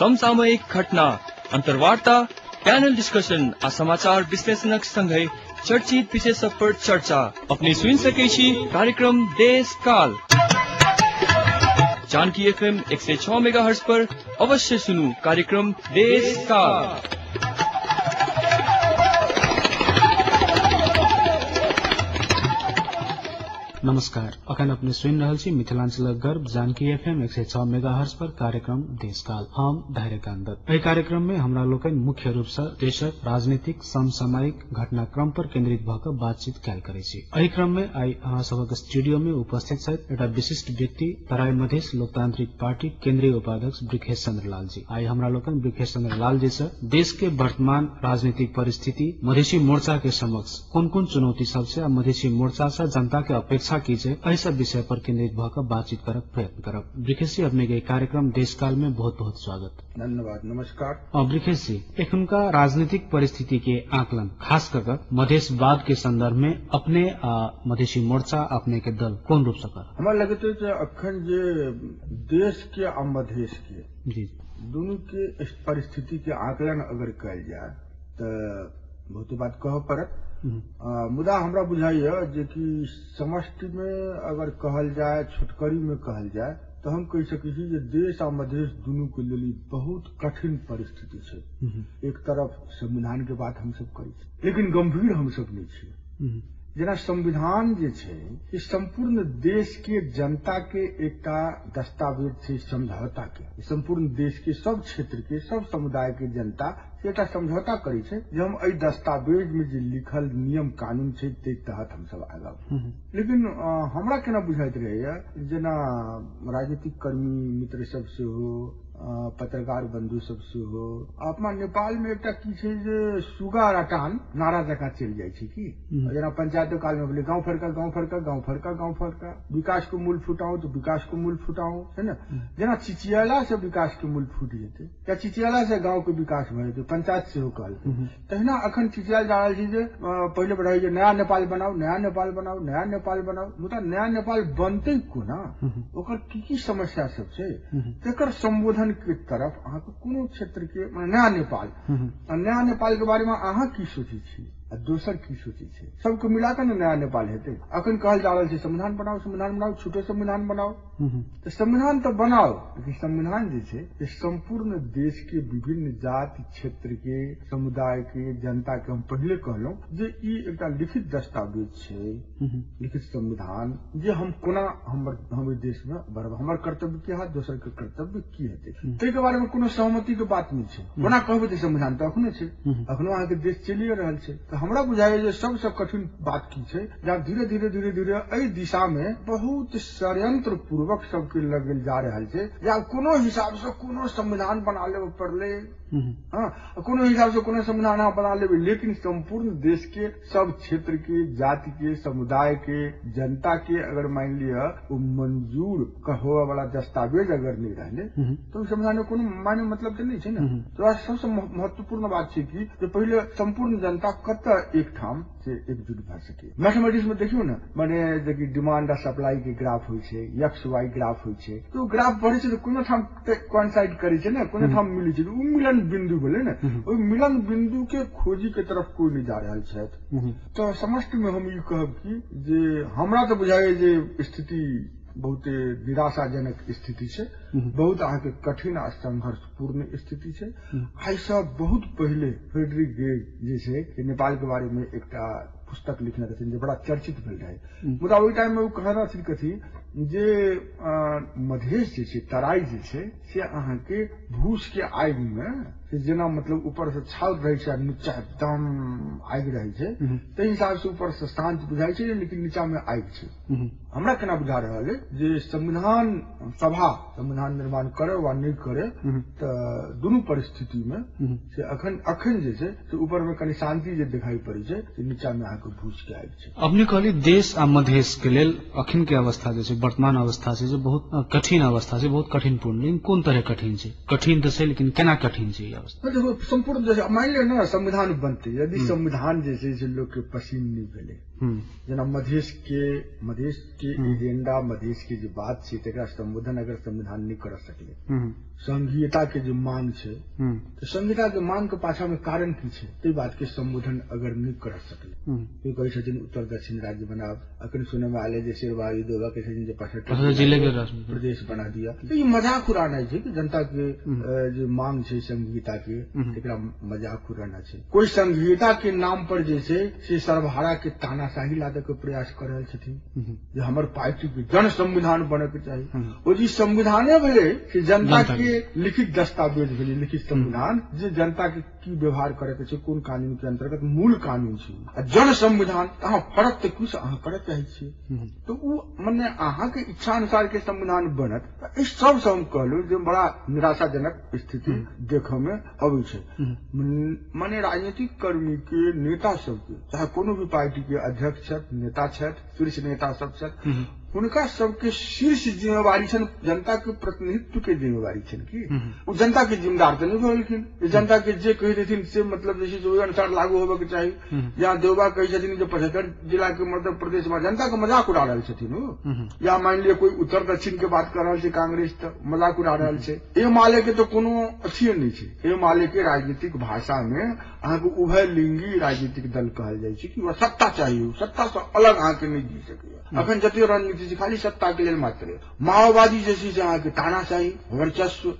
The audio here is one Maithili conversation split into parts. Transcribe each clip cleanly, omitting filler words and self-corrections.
समसामयिक घटना, अंतर्वार्ता, पैनल डिस्कशन आ समाचार विश्लेषणक संगे चर्चित विषय सब पर चर्चा अपने सुनि सकै छी कार्यक्रम देश काल जानकी एफएम 106 मेगाहर्ट्ज पर अवश्य सुनू कार्यक्रम देश काल। नमस्कार, अखन अपने सुनि रहल छी मिथिलांचलक गर्व जानकी एफएम 106 मेगाहर्ट्ज पर कार्यक्रम देशकाल। हम धैर्यकांत दत्त। एहि कार्यक्रम में हमरा लोकनि मुख्य रूप से देशक राजनीतिक समसामयिक घटनाक्रम पर केंद्रित भऽ कऽ बातचीत कयल करै छी। एहि क्रम में आइ अहाँ सबक स्टूडियो में उपस्थित छथि एकटा विशिष्ट व्यक्ति, तराई मधेश लोकतांत्रिक पार्टी केंद्रीय उपाध्यक्ष वृखेश चंद्र लाल जी। आइ हमरा लोकनि वृखेश चंद्र लाल जी से देश के वर्तमान राजनीतिक परिस्थिति, मधेशी मोर्चा के समक्ष कोन कोन चुनौती सब छै आ मधेशी मोर्चा से जनता के अपेक्षा की छै, एहि सब विषय पर केंद्रित भऽ कऽ बातचीत करक प्रयत्न करब। वृखेश जी, अपने के कार्यक्रम देशकाल में बहुत बहुत स्वागत। धन्यवाद, नमस्कार। वृखेश जी, एखुनका राजनीतिक परिस्थिति के आकलन खास कर कऽ मधेशवाद के संदर्भ में अपने मधेशी मोर्चा, अपने के दल कोन रूप से कर? हमरा लगैत अछि जे अखन जे देश के आ मधेश के जी दुनू के परिस्थिति के आकलन अगर कयल जाय तऽ बहुते बात कहऽ पड़त। मुदा हमरा बुझाइया जे कि समष्टि में अगर कहल जाय, छोटकरी में कहल जाय, तऽ हम कहि सकै छी जे देश आ मधेश दुनू के लेल ई बहुत कठिन परिस्थिति छै। एक तरफ संविधान के बात हमसब करै छी, लेकिन गंभीर हमसब नहि छी। जेना संविधान जे छै ई संपूर्ण देश के जनता के एकटा दस्तावेज छै, समझौता के। संपूर्ण देश के सब क्षेत्र के सब समुदाय के जनता एकटा समझौता करै छै जे हम एहि दस्तावेज में जे लिखल नियम कानून छै ताहि तहत हमसब आगाँ। लेकिन हमरा केना बुझाइत रहैया, जेना राजनीतिक कर्मी मित्र सब सेहो, पत्रकार बंधु सब सेहो, अपना नेपाल में एकटा की छै जे सुगा रटान नारा जकाँ चलि जाइ छै। की जेना पंचायतो काल में भेलै गाँव फरका गाँव फरका गाँव फरका गाँव फरका, विकास के मूल फुटाउ तऽ विकास के मूल फुटाउ, है ने। जेना चिचियला से विकास के मूल फूटि जेतै या चिचियला से गाँव के विकास भऽ जेतै, पंचायत सेहो कहलकै। तहिना अखन चिचियाल जा रहल छै जे पहिले बढ़ै जे नया नेपाल बनाउ, नया नेपाल बनाउ, नया नेपाल बनाउ। मुदा नया नेपाल बनतै कोना, ओकर की की समस्या सब छै, तेकर संबोधन के तरफ अहाँके कोनो क्षेत्र के नया नेपाल, नया नेपाल के बारे में अहाँ की सोचै छी आ दोसर की सोचै छै, सबके मिला कऽ ने नया नेपाल हेतै। अखन कहल जा रहल छै संविधान बनाउ, संविधान बनाउ, छोटो संविधान बनाउ। तऽ संविधान तऽ बनाउ, लेकिन संविधान जे छै से संपूर्ण देश के विभिन्न जाति क्षेत्र के समुदाय के जनता के, हम पहिले कहलहुँ जे ई एकटा लिखित दस्तावेज छै, लिखित संविधान, जे हम कोना हमर देश में बढ़ब, हमर कर्तव्य की हैत, दोसर के कर्तव्य की हेतै, ताहिके बारे में कोनो सहमति के बात नहि छै। कोना कहबै जे संविधान तऽ अखनो छै, अखनो अहाँके देश चलिए रहल छै। तऽ हमरा बुझाइया जे सबसँ कठिन बात की छै जे आब धीरे धीरे धीरे धीरे एहि दिशा में बहुत षड्यंत्र पूर्वक सबके लगल जा रहल छै जे आब कोनो हिसाब से कोनो संविधान बना लेबऽ पड़लै, हाँ, कोनो हिसाब से कोनो संविधान अहाँ बना लेबै, लेकिन संपूर्ण देश के सब क्षेत्र के जाति के समुदाय के जनता के अगर मानि लिअ ओ मंजूर होवे वाला दस्तावेज अगर नहि रहलै तऽ संविधान में कोनो माने मतलब तऽ नहि छै ने। तो सबसँ महत्वपूर्ण बात छै कि जे पहिले संपूर्ण जनता कतऽ एकठाम से एकजुट भऽ सके। मैथमेटिक्स में देखियौ ने, माने जे कि डिमांड आ सप्लाई के ग्राफ होइ छै, एक्स वाई ग्राफ होइ छै, तऽ ओ ग्राफ बढ़ै छै तऽ कोनो ठाम कोइंसाइड करै छै ने, कोनो ठाम मिलै छै, ओ मिलन बिंदु भेलै ने। ओहि मिलन बिंदु के खोजी के तरफ कोई नहि जा रहल छथि। तऽ समष्टि में हम ई कहब कि जे हमरा तऽ बुझाइया जे स्थिति बहुत निराशाजनक स्थिति छै, बहुत अहाँके कठिन आ संघर्षपूर्ण स्थिति छै। आइसँ बहुत पहिले फ्रेडरिक ग्रेग जे छै नेपाल के बारे में एकटा पुस्तक लिखने रहथिन जे बड़ा चर्चित भेल रहै। मुदा ओहि टाइम में ओ कहने रहथिन कथी जे मधेश जे छै, तराई जे छै, से अहाँके भूस के आगि में से जेना मतलब ऊपर से छाउर रहै छै आ नीचा एकदम आगि रहै छै, ताहि हिसाब से ऊपर से शांत बुझाइ छै, लेकिन नीचा में आगि छै। हमरा केना बुझा रहल है जे संविधान सभा संविधान निर्माण करे वा नहि करे, तऽ दुनू परिस्थिति में से अखन अखन जे छै से ऊपर में कनि शांति जे देखाई पड़ै छै, से नीचा में अहाँके भूस के आगि छै। अपने कहली देश आ मधेश के लेल अखन के अवस्था जे छै, वर्तमान अवस्था छै, जे बहुत कठिन अवस्था छै, बहुत कठिनपूर्ण। लेकिन कोन तरह कठिन छै? कठिन तऽ छै, लेकिन केना कठिन छै ई अवस्था? देखो, संपूर्ण देश मानि लिअ ने संविधान बनतै, यदि संविधान जे छै से लोक के पसीन नहि भेलै, जेना मधेश के एजेंडा, मधेश के जे बात छै तकरा संबोधन अगर संविधान नहि कर सकलै, संघीयता के जे मांग छै तऽ संघीयता के मांग के पाछा में कारण की छै ताहि बात के संबोधन अगर नहि कर सकलै। कोई कहै छथिन उत्तर दक्षिण राज्य बनाब, अखन सुनय में आयल जे शेरबहादुर देउबा कहै छथिन जे 65 जिले के प्रदेश बना दिया। तऽ ई मजाक उड़ाना छै कि जनता के जे मांग छै संघीयता के तकरा मजाक उड़ाना छै। कोई संघीयता के नाम पर जे छै से सर्वहारा के तानाशाही लादे के प्रयास कर रहल छथिन जे हमर पार्टी के जन संविधान बने के चाही। ओ जी संविधाने भेलै से जनता के लिखित दस्तावेज भेलै, लिखित संविधान जे जनता के की व्यवहार करे के छै, कोन कानून के अंतर्गत मूल कानून छै। आ जन संविधान अहाँ फरक तऽ कुछ अहाँ करऽ चाहै छियै तऽ ओ मने अहाँके इच्छा अनुसार के संविधान बनत। एहि सबसँ हम कहलहुँ जे बड़ा निराशाजनक स्थिति देखऽ में अबै छै। मने राजनीतिक कर्मी के, नेता सबके, चाहे कोनो भी पार्टी के अध्यक्ष छथि, नेता छथि, शीर्ष नेता सब छथि, हुनका सबके शीर्ष जिम्मेवारी छनि, जनता के प्रतिनिधित्व के जिम्मेवारी छनि कि ओ जनता के जिम्मेदार तऽ नहि भेलखिन। जनता के जे कहि देथिन से मतलब जे छै से ओहि अनुसार लागू होबऽ के चाही। या देउबा कहै छथिन जे 75 जिला के मतलब प्रदेश में जनता के मजाक उड़ा रहल छथिन ओ। या मानि लिअ कोई उत्तर दक्षिण के बात कर रहल छै कांग्रेस तऽ मजाक उड़ा रहल छै। एमाले के तऽ कोनो अथिये नहि छै। एमाले के राजनीतिक भाषा में अहाँके उभय लिंगी राजनीतिक दल कहल जाइ छै कि ओकरा सत्ता चाही, सत्ता से अलग अहाँके नहि जी सकैया। अखन जते रणनीति छै खाली सत्ता के लेल मात्र। माओवादी जे छै से अहाँके तानाशाही, वर्चस्व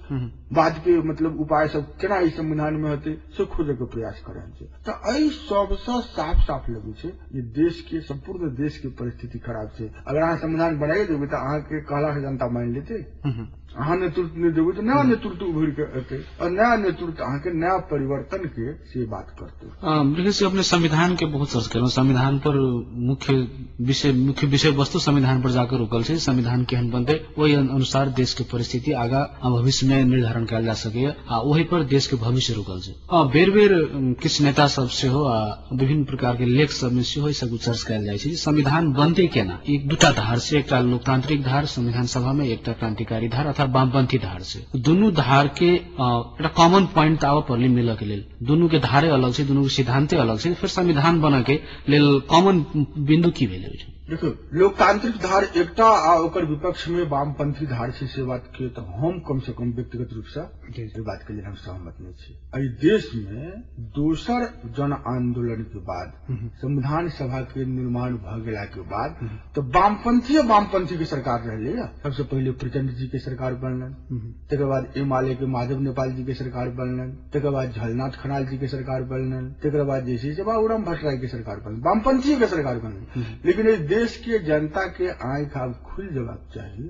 बाद के मतलब उपाय सब केना ई संविधान में हेतै से खोजे के प्रयास कर रहल छै। तऽ एहि सबसँ साफ साफ लगै छै जे देश के, संपूर्ण देश के परिस्थिति खराब छै। अगर अहाँ संविधान बनाइए देबै तऽ अहाँके कहला से जनता मानि लेतै, अहाँ नेतृत्व नहि देबै तऽ नया नेतृत्व उभरि के एतै और नया नेतृत्व अहाँके नया परिवर्तन के से बात करतै। मृगेश, अपने संविधान के बहुत चर्चा केलहुँ। संविधान पर मुख्य विषय वस्तु संविधान पर जाकर रुकल छै। संविधान केहन बनतै ओहि अनुसार देश के परिस्थिति आगा भविष्य में निर्धारण कयल जा सकैया आ ओहि पर देश के भविष्य रुकल छै। बेर बेर किछु नेता सब सेहो आ विभिन्न प्रकार के लेख सब में सेहो सब चर्चा कयल जाइ छै संविधान बनतै केना। एक दूटा धार छै, एकटा लोकतांत्रिक धार संविधान सभा में, एकटा क्रांतिकारी धार अथवा वामपंथी धार छै। दुनू धार के एकटा कॉमन पॉइंट तऽ आबऽ पड़लै मिलऽ के लेल। दुनू के धारे अलग छै, दुनू के सिद्धांते अलग छै, फिर संविधान बनऽ के लेल कॉमन बिंदु की भेलै? देखियौ, लोकतांत्रिक धार एकटा आ ओकर विपक्ष में वामपंथी धार छै से बात के तऽ हम कम से कम व्यक्तिगत रूप से एहि बात के लेल हम सहमत नहि छी। एहि देश में दोसर जन आंदोलन के बाद संविधान सभा के निर्माण भऽ गेला के बाद तऽ वामपंथी के सरकार रहलै। सबसे पहिले प्रचंड जी के सरकार बनलनि, तकर बाद एमाले के माधव नेपाल जी के सरकार बनलनि, तकर बाद झलनाथ खनाल जी के सरकार बनलनि, तकर बाद जे छै से बाबूराम भट्टराई के सरकार बनलनि, वामपंथी के सरकार बनलनि। लेकिन एहि देश के जनता के आंखि आब खुलि जेबाक चाही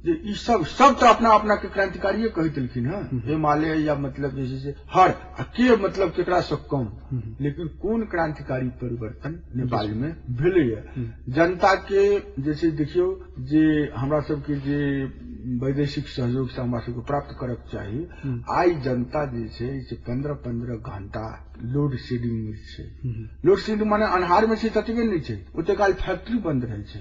जे ई सब तऽ अपना अपना के क्रांतिकारिये कहि देलखिन हँ, एमाले या मतलब जे छै से हर आ के मतलब केकरा से कम, लेकिन कोन क्रांतिकारी परिवर्तन नेपाल में भेलैया। जनता के जे छै देखियौ जे हमरा सबके जे वैदेशिक सहयोग से हमरा सबके प्राप्त करक चाही, आइ जनता जे छै से 15-15 घंटा लोड शेडिंग में छै। लोड शेडिंग माने अन्हार में छै ततबे नहि छै, ओते काल फैक्ट्री बंद रहै छै,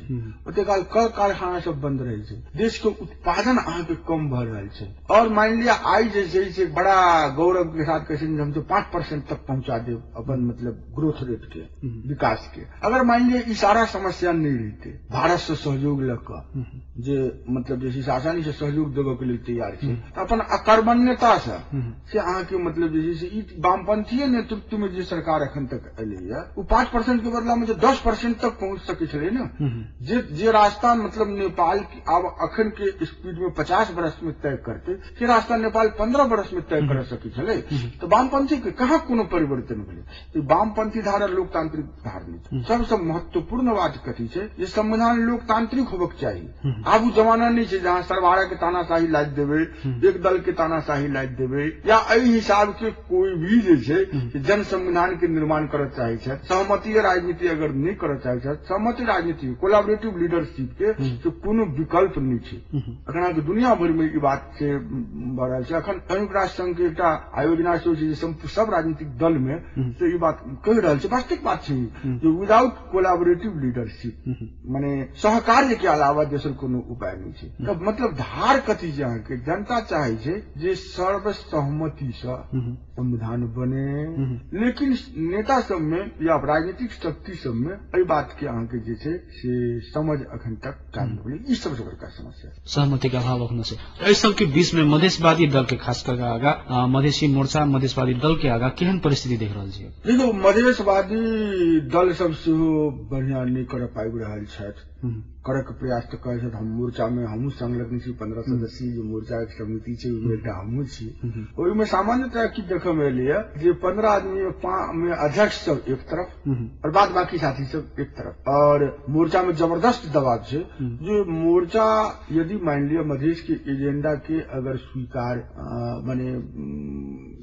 ओते काल कल कारखाना सब बंद रहै छै, देश के उत्पादन अहाँके कम भऽ रहल छै। और मानि लिअ आइ जे छै से बड़ा गौरव के साथ कहै छै हम तो 5% तक पहुंचा देब अपन मतलब ग्रोथ रेट के, विकास के। अगर मानि लिअ ई सारा समस्या नहि रहितै, भारत से सहयोग लऽ कऽ जे मतलब जे छै आसानी से सहयोग देबऽ के लेल तैयार छै, अपन अकर्मण्यता से अहाँके मतलब जे छै से ई वामपंथीय नेतृत्व में जे सरकार अखन तक एलैया ओ 5% के बदला में 10% तक पहुंच सकै छलै ने। जे रास्ता मतलब नेपाल आब अखन के स्पीड में 50 बरस में तय करते से रास्ता नेपाल 15 बरस में तय कर सकै छलै। तऽ वामपंथी के कहाँ कोनो परिवर्तन भेलै? वामपंथी धारा लोकतांत्रिक धार नहि छै। सबसँ महत्वपूर्ण बात कथी छै जे संविधान लोकतांत्रिक होबक चाही। आब ओ जमाना नहि छै जहाँ सर्वहारा के तानाशाही लादि देबै, एक दल के तानाशाही लादि देबै, या एहि हिसाब के कोई भी जे छै जन संविधान के निर्माण करऽ चाहै छथि। सहमतीय राजनीति अगर नहि करऽ चाहै छथि, सहमति राजनीति कोलाबरेटिव लीडरशिप के से कोनो विकल्प नहि छै। अखन अहाँके दुनिया भरि में ई बात से भऽ रहल छै। अखन संयुक्त राष्ट्र संघ के एकटा आयोजना सेहो छै जे सब राजनीतिक दल में से ई बात कहि रहल छै। वास्तविक बात छै जे विदाउट कोलाबरेटिव लीडरशिप माने सहकार्य के अलावा दोसर कोनो उपाय नहि छै। तऽ मतलब धार कथी छै अहाँके जनता चाहै छै जे सर्वसहमति से संविधान बने, लेकिन नेता सब में या राजनीतिक शक्ति सब में एहि बात के अहाँके जे छै से समझ अखन तक कायम नहि भेलै। ई सबसे बड़का समस्या सहमति के अभाव अखनो छै। एहि सबके बीच में मधेशवादी दल के खास करके आगा मधेशी मोर्चा मधेशवादी दल के आगा केहन परिस्थिति देख रहल छी? देखियौ, मधेशवादी दल सब सेहो बढ़िया नहि कर पाबि रहल छथि। करक प्रयास तऽ करै छथि। हम मोर्चा में हमहूँ संलग्न छी, 15 सदस्यीय जे मोर्चा के समिति छै ओहिमे एकटा हमहूँ छी। ओहिमे सामान्यतः की देखय मे एलैया जे 15 आदमी में अध्यक्ष सब एक तरफ और बाद बाकी साथी सब एक तरफ, और मोर्चा में जबरदस्त दबाव छै जे मोर्चा यदि मानि लिअ मधेश के एजेंडा के अगर स्वीकार माने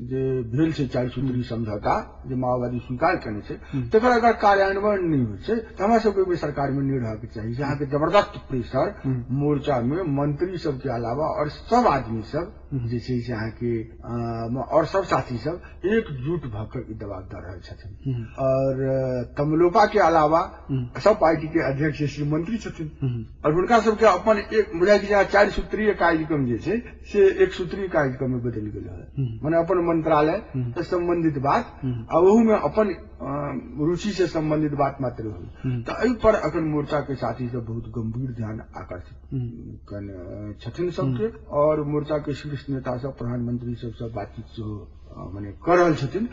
जे भेल छै 4 सूत्री समझौता जे माओवादी स्वीकार केने छै तकर अगर कार्यान्वयन नहि होइ छै तऽ हमरा सबके सरकार में नहि रहके चाही। अहाँके जबरदस्त प्रेशर मोर्चा में मंत्री सबके अलावा और सब आदमी सब जे छै से अहाँके और सब साथी सब एकजुट भऽ कऽ ई दबाव दऽ रहल छथिन। और तमलोपा के अलावा सब पार्टी के अध्यक्ष श्री मंत्री छथिन और हुनका सबके अपन एक बुझाइ छै 4 सूत्रीय कार्यक्रम जे छै से 1 सूत्रीय कार्यक्रम में बदलि गेल है। माने अपन मंत्रालय से संबंधित बात आ ओहू में अपन रुचि से संबंधित बात मात्र होइ। तऽ एहि पर अखन मोर्चा के साथी सब बहुत गंभीर ध्यान आकर्षित केने छथिन सबके, और मोर्चा के शीर्ष नेता सब प्रधानमंत्री सब सब बातचीत सेहो माने कऽ रहल छथिन।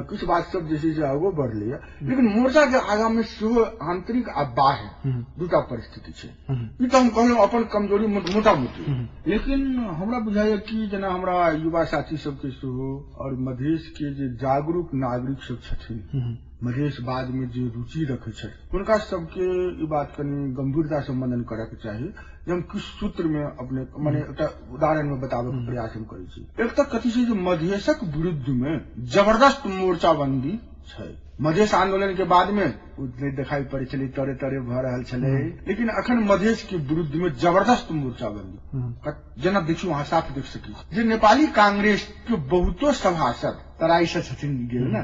किछु बात सब जे छै से आगो बढ़लैया, लेकिन मोर्चा के आगा में सेहो आंतरिक आ बाह्य दूटा परिस्थिति छै। ई तऽ हम कहलहुँ अपन कमजोरी मोटा मोटी, लेकिन हमरा बुझाइया कि जेना हमरा युवा साथी सबके सेहो और मधेश के जे जागरूक नागरिक सब छथिन, मधेशवाद में जे रुचि रखै छथि, हुनका सबके ई बात कनि गंभीरता से मनन करऽ के चाही जे हम किछु सूत्र में अपने माने एकटा उदाहरण में बताबऽ के प्रयास हम करै छी। एक तऽ कथी छै जे मधेशक विरुद्ध में जबरदस्त मोर्चाबंदी छै। मधेश आंदोलन के बाद में नहि देखाई पड़ै छलै, तरे तरे भऽ रहल छलै, लेकिन अखन मधेश के विरुद्ध में जबरदस्त मोर्चाबंदी जेना देखियौ अहाँ साफ देख सकै छी जे नेपाली कांग्रेस के बहुतो सभासद तराई से छथिन गेल ने,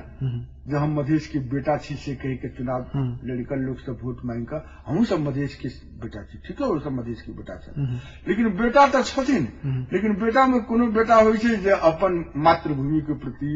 जे हम मधेश के बेटा छी से कहि के चुनाव लड़िकल लोक सब वोट मांगि कऽ हमहूँ सब मधेश के बेटा छी, ठीक है, ओ सब मधेश के बेटा छथिन, लेकिन बेटा तऽ छथिन, लेकिन बेटा में कोनो बेटा होइ छै जे अपन मातृभूमि के प्रति,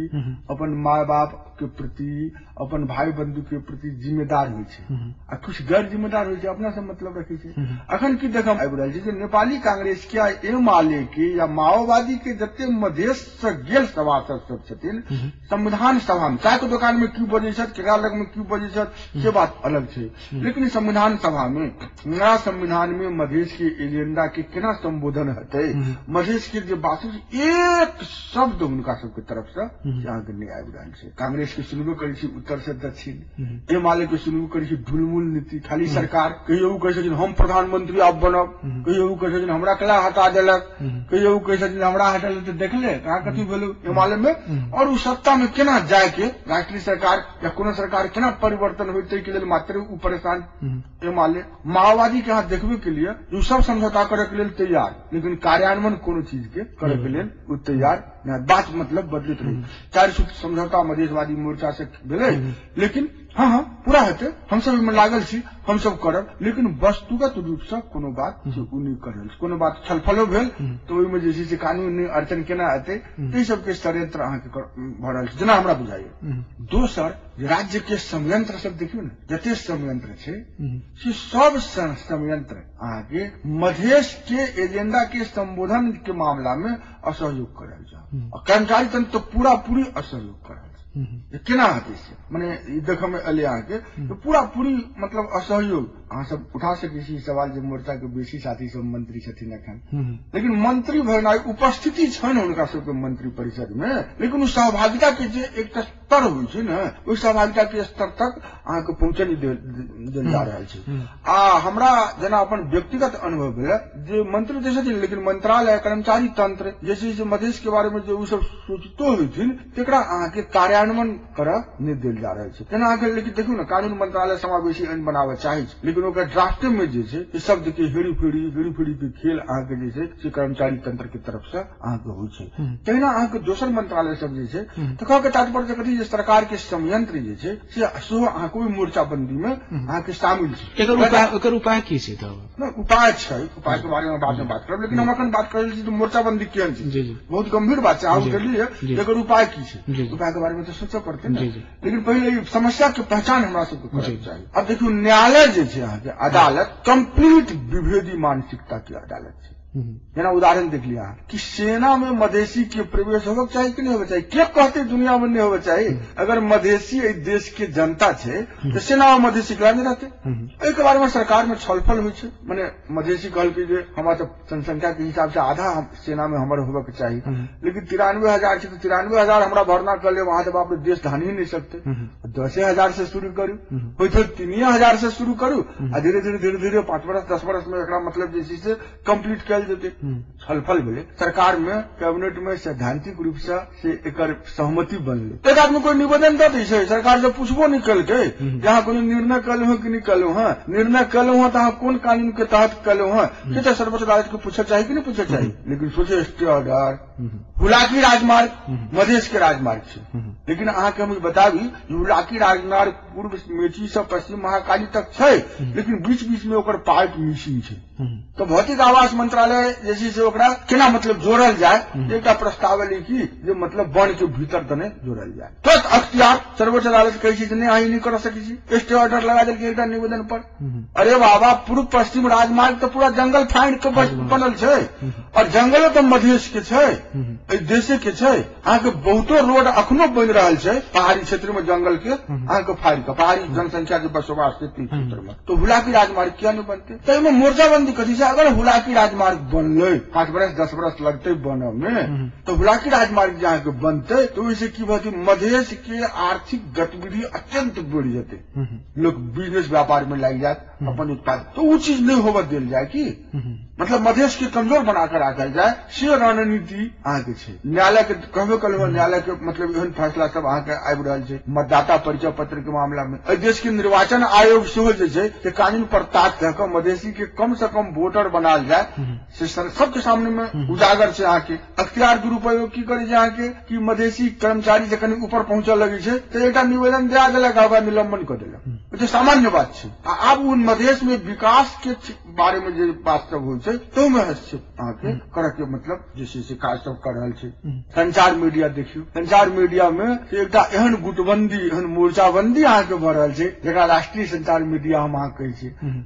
अपन माय बाप के प्रति, अपन भाई बंधु के प्रति जिम्मेदार होइ छै आ किछु गैर जिम्मेदार होइ छै, अपना सब मतलब रखै छै। अखन की देखऽ आबि रहल छै जे नेपाली कांग्रेस के या एमाले के या माओवादी के जते मधेश से गेल सभासद सब छथिन संविधान सभा में, चाय के दुकान में की बजै छथि, केकरा लग में की बजै छथि से बात अलग छै, लेकिन संविधान सभा में नया संविधान में मधेश के एजेंडा के केना संबोधन हेतै, मधेश के जे बात एक शब्द हुनका सबके तरफ से अहाँके नहि आबि रहल छै। कांग्रेस के सुनबो करै छी उत्तर से दक्षिण, एमाले के सुनबो करै छी ढुलमुल नीति, खाली सरकार कहियो ओ कहै छथिन हम प्रधानमंत्री आब बनब, कहियो ओ कहै छथिन हमरा कला हटा देलक, कहियो ओ कहै छथिन हमरा हटा देलक, देखले कहाँ कथी भेलै एमाले में। और उ सत्ता में केना जाय के राष्ट्रीय सरकार या कोनो सरकार केना परिवर्तन होइतै के लेल मात्र उ परेशान एमाले। माओवादी के अहाँ देखबे के लिए ओ सब समझौता करे के लेल तैयार, लेकिन कार्यान्वयन कोनो चीज के करे के लेल उ तैयार नहि, बात मतलब बदलैत रही। 4 सूत्र समझौता मधेशवादी मोर्चा से भेलै, लेकिन हाँ हाँ पूरा हेतै, हमसब ओहिमे लागल छी, हमसब करब, लेकिन वस्तुगत रूप से कोनो बात से उ नहि करल, कोनो बात छलफलो भेल तऽ ओहिमे जे छै से कानूनी अड़चन केना एतै ताहि सबके षड्यंत्र अहाँके भऽ रहल छै जेना हमरा बुझाइया। दोसर राज्य के संयंत्र सब देखियौ ने, जते संयंत्र छै से सब संयंत्र अहाँके मधेश के एजेंडा के संबोधन के मामला में असहयोग कर रहल छै, कर्मचारी तंत्र तो पूरा पूरी असहयोग कर रहल छै। केना हेतै से माने देखऽ मे एलै अहाँके पूरा पूरी मतलब असहयोग। अहाँ सब उठा सकै छी सवाल जे मोर्चा के बेसी साथी सब मंत्री छथिन एखन, लेकिन मंत्री भेनाइ उपस्थिति छनि हुनका सबके मंत्री परिषद में, लेकिन ओ सहभागिता के जे एकटा स्तर होइ छै ने, ओहि सहभागिता के स्तर तक अहाँके पहुँचै नहि देल जा रहल छै। आ हमरा जेना अपन व्यक्तिगत अनुभव भेल जे मंत्री तऽ छथिन लेकिन मंत्रालय कर्मचारी तंत्र जे छै से मधेश के बारे में जे ओ सब सोचितो होइथिन तकरा अहाँके कार्यान्वयन करऽ नहि देल जा रहल छै। तेना अहाँके लेकिन देखियौ ने कानून मंत्रालय समावेशी ऐन बनाबऽ चाहै छै, लेकिन ओकर ड्राफ्टे में जे छै शब्द के हेरी फेरी के खेल अहाँके जे छै से कर्मचारी तंत्र के तरफ से अहाँके होइ छै। तहिना अहाँके दोसर मंत्रालय सब जे छै तऽ कहऽ के तात्पर्य कथी जे सरकार के संयंत्र जे छै से सेहो अहाँके ओहि मोर्चाबंदी में अहाँके शामिल छै। एकर उपाय की छै? तब नहि उपाय छै, उपाय के बारे में बाद में बात करब, लेकिन हम अखन बात कर रहल छी मोर्चाबंदी केहन छै, बहुत गंभीर बात छै। अहाँ उठेलियै एकर उपाय की छै, उपाय के बारे में में तऽ सोचऽ पड़तै ने, लेकिन पहिले समस्या के पहचान हमरा सबके करक चाही। अब देखियौ न्यायालय जे छै अहाँके अदालत कंप्लीट विभेदी मानसिकता के अदालत छै। जेना उदाहरण देख लिया कि सेना में मधेसी के प्रवेश होबक चाही कि नहीं होबक चाही? के कहते दुनिया में नहीं होबक चाही? अगर मधेसी एहि देश के जनता छै तऽ सेना में मधेसी केना नहीं रहते? एहि के बारे में सरकार में छलफल होइ छै। माने मधेसी कहलकै जे हमरा तऽ जनसंख्या के हिसाब से आधा सेना में हमर होबक चाही, लेकिन 93,000 छै तऽ 93,000 हमरा भरना कर ले, वहां तऽ बाप रे देश धान ही नहीं सकते। 10,000 से शुरू करू, होइत होइत 3,000 से शुरू करू आ धीरे धीरे धीरे धीरे 5 बरस 10 बरस में एकरा मतलब जे छै से कंप्लीट कयल जेतै। छलफल भेलै सरकार में, कैबिनेट में सैद्धांतिक रूप से एकर सहमति बनलै। एक आदमी कोई निवेदन दऽ दै छै, सरकार से पूछबो नहि केलकै जे अहाँ कोनो निर्णय केलहुँ हँ कि नहि केलहुँ हँ, निर्णय केलहुँ हँ तऽ अहाँ कोन कानून के तहत केलहुँ हँ, से तऽ सर्वोच्च अदालत के पूछऽ चाही कि नहि पूछऽ चाही? लेकिन सोचे स्टे ऑर्डर, हुलाकी राजमार्ग मधेश के राजमार्ग छै, लेकिन अहाँके हम बताबी हुलाकी राजमार्ग पूर्व मेची से पश्चिम महाकाली तक छै, लेकिन बीच बीच में ओकर पार्ट मिसिंग छै। तऽ भौतिक आवास मंत्रालय जे छै से ओकरा केना मतलब जोड़ल जाय, एकटा प्रस्ताव एलै कि जे मतलब वन के भीतर दने जोड़ल जाय। तुरंत अख्तियार सर्वोच्च अदालत कहै छै जे नहि, अहाँ ई नहि कर सकै छी, स्टे ऑर्डर लगा देलकै एकटा निवेदन पर। अरे बाबा, पूर्व पश्चिम राजमार्ग तऽ पूरा जंगल फाड़ि के बनल छै, और जंगलो तऽ मधेश के छै, एहि देशे के छै। अहाँके बहुतो रोड अखनो बनि रहल छै पहाड़ी क्षेत्र में, जंगल के अहाँके फाड़ि के, पहाड़ी जनसंख्या के बसोबास छै क्षेत्र में, तो हुलाकी राजमार्ग किया नहि बनतै? ताहिमे मोर्चाबंदी कथी छै? अगर हुलाकी राजमार्ग बनलै 5 बरस 10 बरस लगतै बनऽ में, तऽ हुलाकी राजमार्ग जे अहाँके बनतै तऽ ओहिसँ की भऽ मधेश के आर्थिक गतिविधि अत्यंत बढ़ि जेतै, लोक बिजनेस व्यापार में लागि जायत अपन उत्पाद, तो ओ चीज नहीं होबऽ देल जाय कि मतलब मधेश के कमजोर बनाकर राखल जाय, से रणनीति अहाँके छै। न्यायालय के कहबे कलहुँ, न्यायालय के मतलब एहन फैसला सब अहाँके आबि रहल छै मतदाता परिचय पत्र के मामला में। एहि देश के निर्वाचन आयोग सेहो जे छै से कानून पर ताक दऽ कऽ मधेसी के कम से कम वोटर बनायल जाय, से सबके सामने में उजागर छै। अहाँके अख्तियार दुरुपयोग की करै छै अहाँके कि मधेसी कर्मचारी जखन ऊपर पहुंचऽ लगै छै तऽ एकटा निवेदन दए देलक, ओकरा निलंबन कऽ देलक, ओ तऽ सामान्य बात छै। आ आब ओ मधेश में विकास के बारे में जे बात सब होइ छै ताहूमे हस्तक्षेप अहाँके करऽ के मतलब जे छै से काज सब कऽ रहल छै। संचार मीडिया देखियौ, संचार मीडिया में एकटा एहन गुटबंदी, एहन मोर्चाबंदी अहाँके भऽ रहल छै जकरा राष्ट्रीय संचार मीडिया हम अहाँ कहै छियै।